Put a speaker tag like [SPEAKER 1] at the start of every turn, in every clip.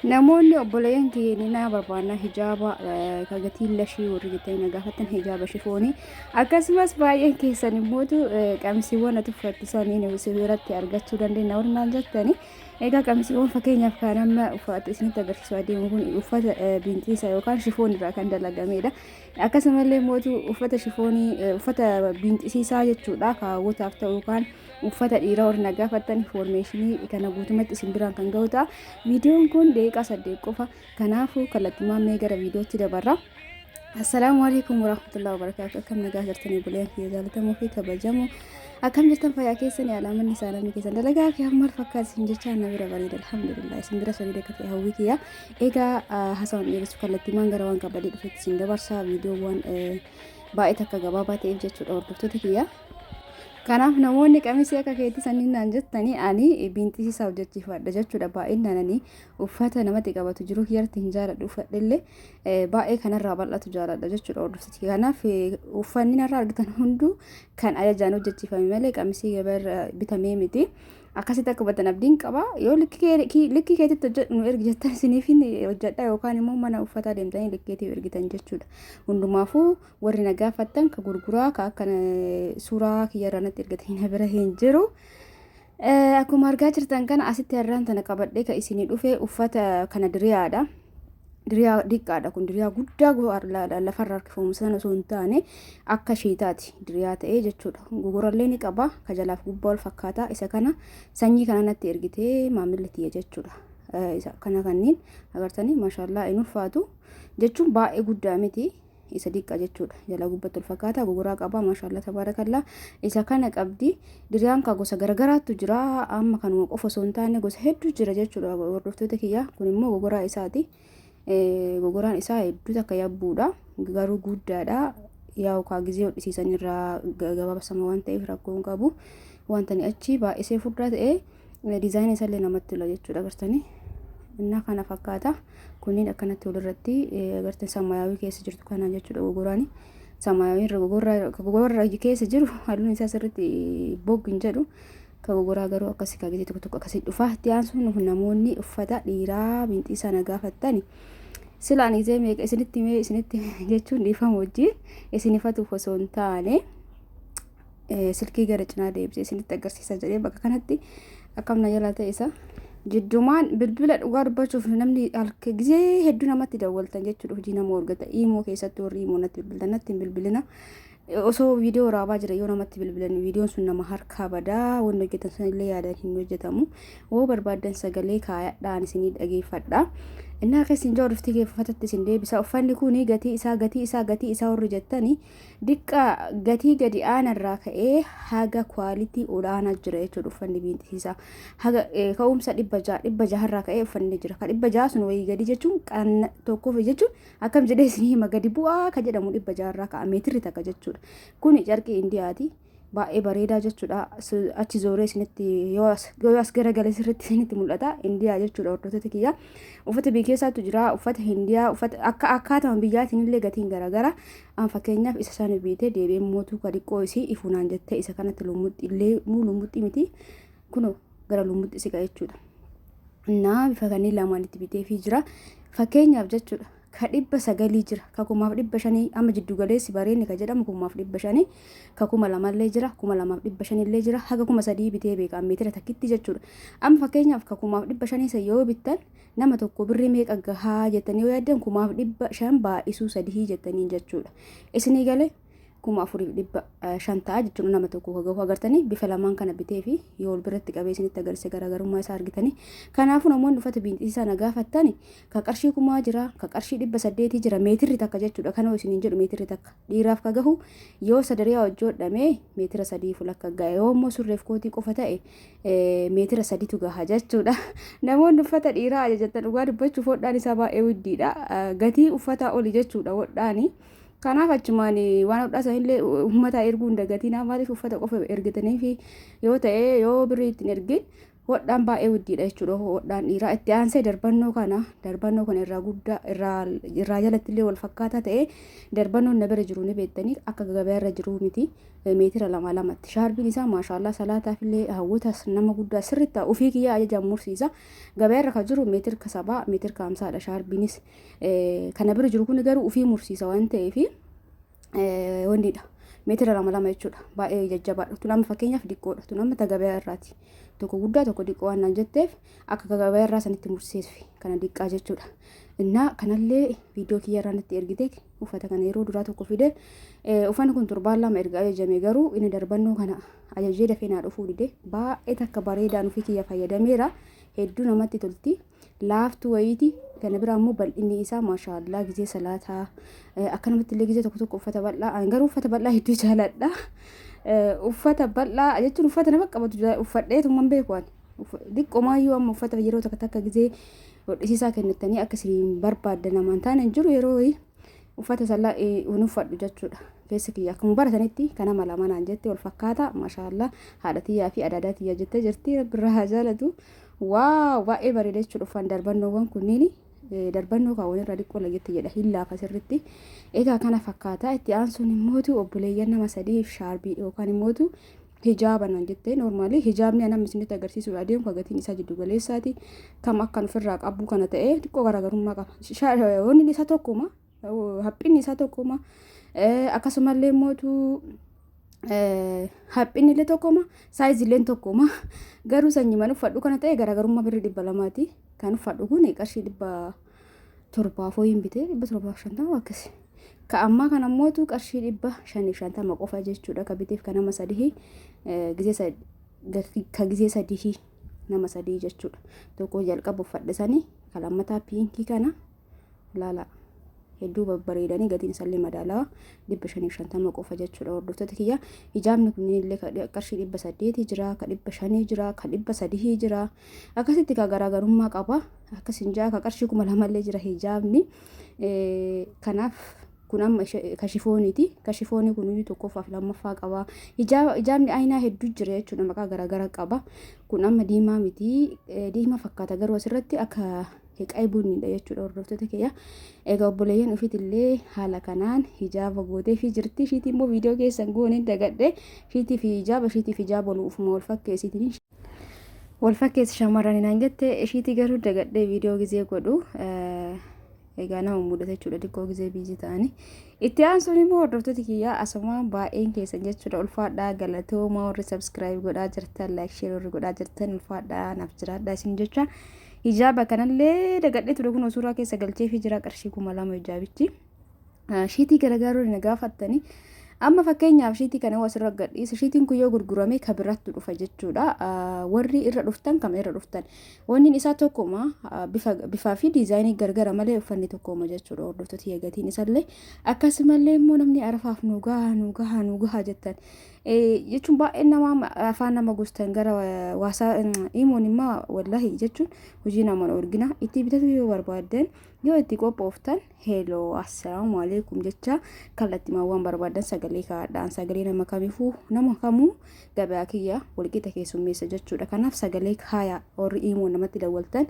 [SPEAKER 1] Namoonni obboleeyyan kiyya ni na barbaanna hijaaba ka gatiin lashii warri jettanii na gaafattan hijaaba shifoonii akkasumas baay'een keessan immootu qamisiiwwan ati uffattu saniin si biratti argachuu dandeenya warri naan jettani. Egaa qamisiiwwan fakkeenyaaf kan amma uffatu isinitti agarsiisu adeemu kun uffata binxiisa yookaan shifoon irraa kan dalagamedha. Akkasumallee immootu uffata shifoonii uffata binxisiisaa jechuudha kaawwataaf ta'u yookaan uffata dhiiraa warri na gaafattan infoormeeshinii kana guutumatti isin biraan kan ga'u ta'a. Viidiyoon kun daqiiqaa 8 qofa. Kanaafuu kallattumaan mee gara viidiyootti dabarra. Assalaamu alaikum warahmatullahi wabarakaatu. Akkam nagaa jirtanii buleen kiyya jaalatamoo fi kabajamoo. Akkam jirtan fayyaa keessanii alaamanni saalamni keessan dalagaa fi maal fakkaata isin jechaa na bira bareeda alhamdulillah isin bira sanii akka ta'e hawwii kiyya. Egaa haasawaan dheeressu kallattiimaan gara waan qabadee dhufetti isin dabarsa viidiyoowwan baay'ee takka gabaabaa ta'eef jechuudha hordoftoota kiyya. Kanaaf namoonni qamisii akka keetii saniin naan jettanii ani biinxisiisaa hojjechiifadha jechuudha. Baay'inaan ani uffata namatti qabatu jiru kiyyarratti hin jaaladhu uffadhellee baay'ee kanarraa bal'atu jaaladha jechuudha hordoftoota. Kanaaf uffanni narraa argitan hunduu kan ajajaan hojjechiifame malee qamisii gabaarra bitamee miti. Akkasitti akka hubattan abdiin qaba. Yoo likkii keetitti hojjedhu nu ergi jettan isiniif hojjedha yookaan immoo mana uffataa deemtanii likkeetiif ergitan jechuudha. Hundumaafuu Warri na gaafattan ka gurguraa ka akka suuraa kiyyarraa natti ergatanii na bira hin jiru. Akkuma argaa jirtan kana asitti har'aan tana qabadhee ka isinii dhufe uffata kana diriyaadha. Diriyaa diqqaadha kun diriyaa guddaa lafarra harkifamu sana osoo hin taane akka shiitaati diriyaa ta'ee jechuudha. Gogorallee ni qaba ka jalaaf gubbaa wal fakkaata isa kana sanyii kana natti ergitee maamilli tiyya jechuudha. Isa kana kanneen agartanii maashaallaa hin ulfaatu jechuun baay'ee guddaa miti. Isa diqqa jechuudha jala gubbatti ol fakkaata gogoraa qaba maashaallah tabaarakallaa isa kana qabdi diriyaan ka gosa garagaraattu jira amma kanuma qofa osoo hin taane gosa hedduu jira jechuudha hordoftoota kiyya kun immoo gogoraa isaati gogoraan isaa hedduu takka yabbuudha garuu guddaadha yaa'u kaa gizee hodhisiisan irraa gabaabsama waan ta'eef rakkoo hin qabu wanta ni achi baay'isee furdaa ta'e Diizaayinii isallee namatti tola jechuudha agartanii. Innaa kana fakkaata. Kunniin akkanatti walirratti agartanii samaayawii keessa jirtu kana jechuudha gogoraani. Samaayawii irra gogorraa keessa jiru halluun isaa sirriitti bog hin jedhu. Ka gogoraa garuu akkasii ka gizee tokko tokko akkasii dhufa. Itti aansuun namoonni uffata dhiiraa minxii sana gaafattani. Sila ani gizee meeqa isinitti mee isinitti jechuun dhiifama wajjin isinifatuuf osoo hin taane. Silkii gara cinaa deebisee isinitti agarsiisa jedhee bakka kanatti akkam na jalaa ta'e isa jiddumaan bilbila dhugaa dubbachuuf namni halka gizee hedduu namatti dawwaltan jechuudha hojii nama horgata iimoo keessatti warri iimoo natti bilbiltan natti hin bilbilina osoo viidiyoo waraabaa jira yoo namatti bilbilan viidiyoon sun nama harkaa badaa wanni hojjetan sun illee yaadaan hin hojjetamu woo barbaaddan sagalee kaayadhaan isinii dhageeffadha innaa keessa hin jiru dhufti keeffatatti isin deebisa uffanni kun gatii isaa gatii isaa gatii isaa warri jettani Diqqa gatii gadi aanarraa ka'ee haga kwaalitii olaanaa jira jechuudha uffanni biinxisiisaa. Haga ka'umsa 600 600rraa ka'ee uffanni jira. Ka 600 sun wayii gadi jechuun qanna tokkoof jechuun akkam jedhee isin hima gadi bu'aa ka jedhamu 600rraa ka'a meetirri takka jechuudha. Kuni carqii Indiyaati. Baay'ee bareedaa jechuudha. Achi zooree isinitti yoo as garagale sirriitti isinitti mul'ata. Indiyaa jechuudha hordoftoota kiyya. Uffata biyya keessaatu jira. Uffata Hindiyaa uffata akka akkaatama biyyaatiin illee gatiin garaagara. An fakkeenyaaf isa sana biitee deebi'ee mootuu ka xiqqoo isii ifunaan jettee isa kanatti lumuxxi illee muu lumuxxi miti kunoo gara lumuxxi siqa jechuudha. Naa bifa kanneen lamaan itti biteefii jira. Fakkeenyaaf jechuudha. Ka 900 jira ka 1500 amma jiddu galeessi bareenni ka jedhamu 1500 ka 2000llee jira 2500llee jira haga 3000 bitee beeka meetira takkitti jechuudha. Amma fakkeenyaaf ka 1500 san yoo bittan nama tokko birrii meeqa gahaa jettanii yoo yaaddan 1500 baay'isuu sadihii jettaniin jechuudha. Isinii galee 4500 ta'a jechuudha nama tokko ka gahu agartanii bifa lamaan kana bitee fi yoo wal biratti qabee isinitti agarsiise garaagarummaa isaa argitanii. Kanaafuu namoonni uffata biinxisiisaa na gaafattani ka qarshii kumaa jira ka qarshii 800 jira meetirri takka jechuudha kanoo isiniin jedhu meetirri takka dhiiraaf ka gahu yoo sadariyaa hojjoodhame meetira sadii fulakka ga'a yoo immoo surreef kootii qofa ta'e meetira saditu gaha jechuudha. Namoonni uffata dhiiraa ajajattan dhugaa dubbachuuf hodhaan isaa baay'ee widdiidha. Gatii uffataa oli jechuudha hodhaani. Kanaaf achumaan waan hodhaa sanillee uummataa erguu hin dagatinaa maaliif uffata qofa ergitanii fi yoo ta'e yoo birrii ittiin ergin Hodhaan baay'ee widdiidha jechuudha. Hodhaan dhiiraa itti aansee darbannoo kana darbannoo kana irraa guddaa irraa irraa jalatti illee wal fakkaataa ta'ee darbannoon na bira jiru ni beektanii akka gabaa irra jiru miti meetira lama lamatti. Shaarbiin isaa maashaallaa salaataaf illee hawwatas nama guddaa sirriitti ofii kiyyaa ajajaan mursiisa. Gabaa irra kan jiru meetira sabaa meetira hamsaadha shaarbiinis. Kana bira jiru kun garuu ofii mursiisa waan ta'eef wannidha. Meetira lama lama jechuudha. Baay'ee jajjabaadha. Tun amma fakkeenyaaf diqqoodha. Tun amma ta gabaa irraati. Tokko guddaa tokko diqqoo waan naan jetteef akka gabaa irraa sanitti mursiisfi kana diqqaa jechuudha. Innaa kanallee viidiyoo kiyya irraa natti ergite uffata kana yeroo duraa tokko fide. Uffanni kun torbaan lama erga ajajame garuu inni darbannoo kana ajajee dafee naa dhufuu dide. Baay'ee takka bareedaan ofii kiyya fayyadameera. Hedduu namatti tolti. Laaftuu wayiiti. Kana biraa immoo bal'inni isaa maashaallaa gizee salaataa akkanumatti illee gizee tokko tokko uffata bal'aa ani garuu uffata bal'aa hedduu jaaladha. Uffata bal'aa jechuun uffata nama qabatu uffadheetuman beeku ani. Diqqomaayyuu amma uffata yeroo takka takka gizee hodhisiisaa kennattanii akka isin barbaaddan namaan taane hin jiru yeroo wayii uffata sallaa hin uffadhu jechuudha. Keessa kiyya akkuma baratanitti kana mala manaan jette wal fakkaata maashaallaa haadha tiyyaa fi adaadaa tiyyaa jettee jirti rabbi irraa haa jaalatu. Waaw baay'ee bareeda jechuudha uffan darbannoowwan kunniin darbannoo kaawwan irraa diqqoo lagetti jedha hin laafa sirritti. Egaa kana fakkaata itti aansuun immootu obboleeyyan nama sadiif shaarbii yookaan immootu hijaaba naan jette noormaali hijaabni anam isinitti agarsiisuudha adeemu ka gatiin isaa jiddu galeessaati kam akkan ofirraa qabu kana ta'ee xiqqoo garaagarummaa qaba. Wanni isaa tokkuma haphinni isaa tokkuma akkasumallee immootu haphinni illee tokkuma saayizii illee tokkuma garuu sanyiiman uffadhu kana ta'e garaagarummaa birrii 200ti kan uffadhu kun qarshii 700 ho'iin bitee 750 akkasi. Ka ammaa kana ammootu qarshii 550 qofa jechuudha ka biteef ka nama sadii gizee ka gizee sadii nama sadii jechuudha. Tokko jalqaba uffadhe sanii ka lammataa piinkii kana laala hedduu babbareedanii gatiin isaallee madaalawaa 550 qofa jechuudha hordoftoota kiyya. Hijaabni kunneen illee ka qarshii 800 jira, ka 500 jira, ka 300 jira. Akkasitti ka garaagarummaa qaba. Akkas hin jaa ka qarshii 2000 illee jira hijaabni. Kanaaf kun amma ka shifooniiti. Ka shifoonii kun iyyuu tokkoffaa fi lammaffaa qaba. Hijaabni aynaa hedduu jira jechuudha maqaa garaagaraa qaba. Kun amma diimaa miti. Diimaa fakkaata garuu asirratti akka hiqay bunniidha jechuudha hordoftoota kiyya. Egaa obboleeyyan ofiitillee haala kanaan hijaaba gootee fi jirti. Ishiitii immoo viidiyoo keessan gooneen dagadhe. Ishiitii fi hijaaba ishiitii fi hijaaba wal ufuma wal fakkeessitiin. Wal fakkeessi shamarranii naan jette ishiitii garuu dagadhee viidiyoo gizee godhu. Egaa nama mudata jechuudha xiqqoo gizee biizii ta'anii. Itti aansuun immoo hordoftoota kiyyaa asumaan baay'een keessan jechuudha ulfaadhaa galatoomaa warri subscribe godhaa jirtan like share warri godhaa jirtan ulfaadhaa naaf jiraadhaa isin jecha. Hijaaba kanallee dagadhee ture kun suuraa keessa galcheefii jira qarshii 2000 hijaabichi. Shiitii garagaaruu na gaafattanii. Amma fakkeenyaaf shiitii kana asirra gadhiisa. Shiitiin kun yoo gurgurame ka birattu dhufa jechuudha. Warri irra dhuftan kam irra dhuftan. Wanni isaa tokkuma bifaa fi diizaayinii gargara malee uffanni tokkuma jechuudha. Hordoftoota gatiin isallee. Akkasumallee immoo namni arafaaf nu gaha nu gaha nu gaha jettan. Jechuun baay'een namaa afaan nama gostan gara waasaa imoon immoo wallahi jechuun hojii nama orgina itti bitatu yoo barbaaddan yoo itti qophooftan heloo assalaamu alaikum jecha kallattimaan waan barbaaddan sagalee kaa'adhaan sagalee nama kamiifuu nama kamuu gabayaa kiyya walqixa keessummeessa jechuudha. Kanaaf sagalee kaaya warri imoon namatti dawwaltan.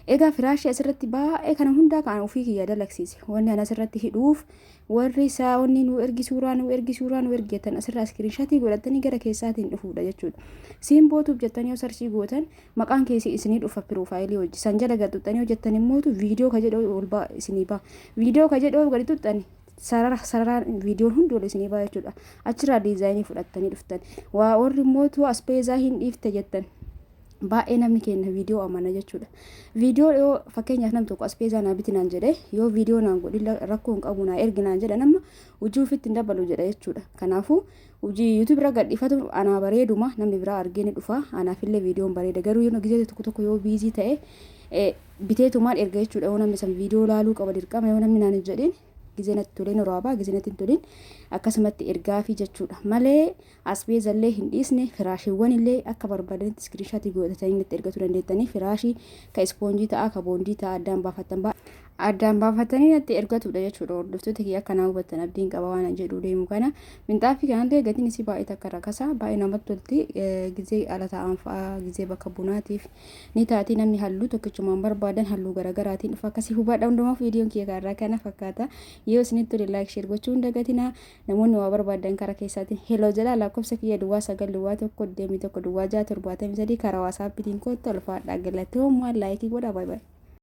[SPEAKER 1] Egaa firaashii asirratti baay'ee kana hundaa kan ofii kiyya dalagsiise wanni ana asirratti hidhuuf Warri isaa wanni nuu ergi suuraa nuu ergi suuraa nuu ergi jettan asirraa iskiriinshatii godhattanii gara keessaatiin dhufuudha jechuudha. Simbootuuf jettanii yoo sarchii gootan maqaan keessi isinii dhufa piroofaayilii hojii san jala gad xuxxanii hojjettan immootu viidiyoo ka jedhu ol ba'a isinii ba'a. Viidiyoo ka jedhu gadi xuxxani sarara sararaan viidiyoon hundi ol isinii ba'a jechuudha. Achirraa diizaayinii fudhattanii dhuftan. Waa warri immootu aspeezaa hin dhiifte jettan. Baay'ee namni keenya viidiyoo amana jechuudha. Viidiyoo yoo fakkeenyaaf nam tokko aspeezaa naa biti naan jedhe yoo viidiyoo naan godhi rakkoo hin qabu naa ergi naan jedha nama hojii ofitti hin dabalu jedha jechuudha. Kanaafuu hojii YouTube irra gadhiifatu anaa bareeduma namni biraa argee ni dhufa anaafillee viidiyoon bareeda garuu yeroo gizee tokko tokko yoo biizii ta'e biteetumaan erga jechuudha yoo namni san viidiyoo laaluu qaba dirqama yoo namni naan hin jedhin gizee natti toleen roobaa gizee natti hin tolin akkasumatti ergaafii jechuudha malee Asbeezallee hin dhiisne, firaashiiwwanillee akka barbaadanitti iskiriinshaatii godhatanii natti ergachuu dandeettanii. Firaashii ka ispoonjii ta'a, ka boondii ta'a addaan baafattan. Addaan baafatanii natti ergatudha jechuudha. Hordoftoota kiyya, akka naa hubattan abdiin qaba. Waan an jedhuu deemu kana, minxaafii kanallee gatiin isii baay'ee takka rakasa, baay'ee namatti tolti. Gizee ala taa'an fa'aa, gizee bakka bunaatiif ni taati. Namni halluu tokkichumaan barbaadan halluu garaagaraatiin dhufa. Akkasii hubadha. Hundumaaf viidiyoon kiyya kanarraa kana fakkaata. Yoo isinitti tole like, share gochuu hin dagatinaa. Namoonni waa barbaadan karaa keessaatiin hello jedhaa. Lakkoofsa kiyya 09 01 21 06 73 karaa WhatsAppiitiin kottu. Alfaadhaa, galatoomaa. Like godhaa. Baay'ee baay'ee.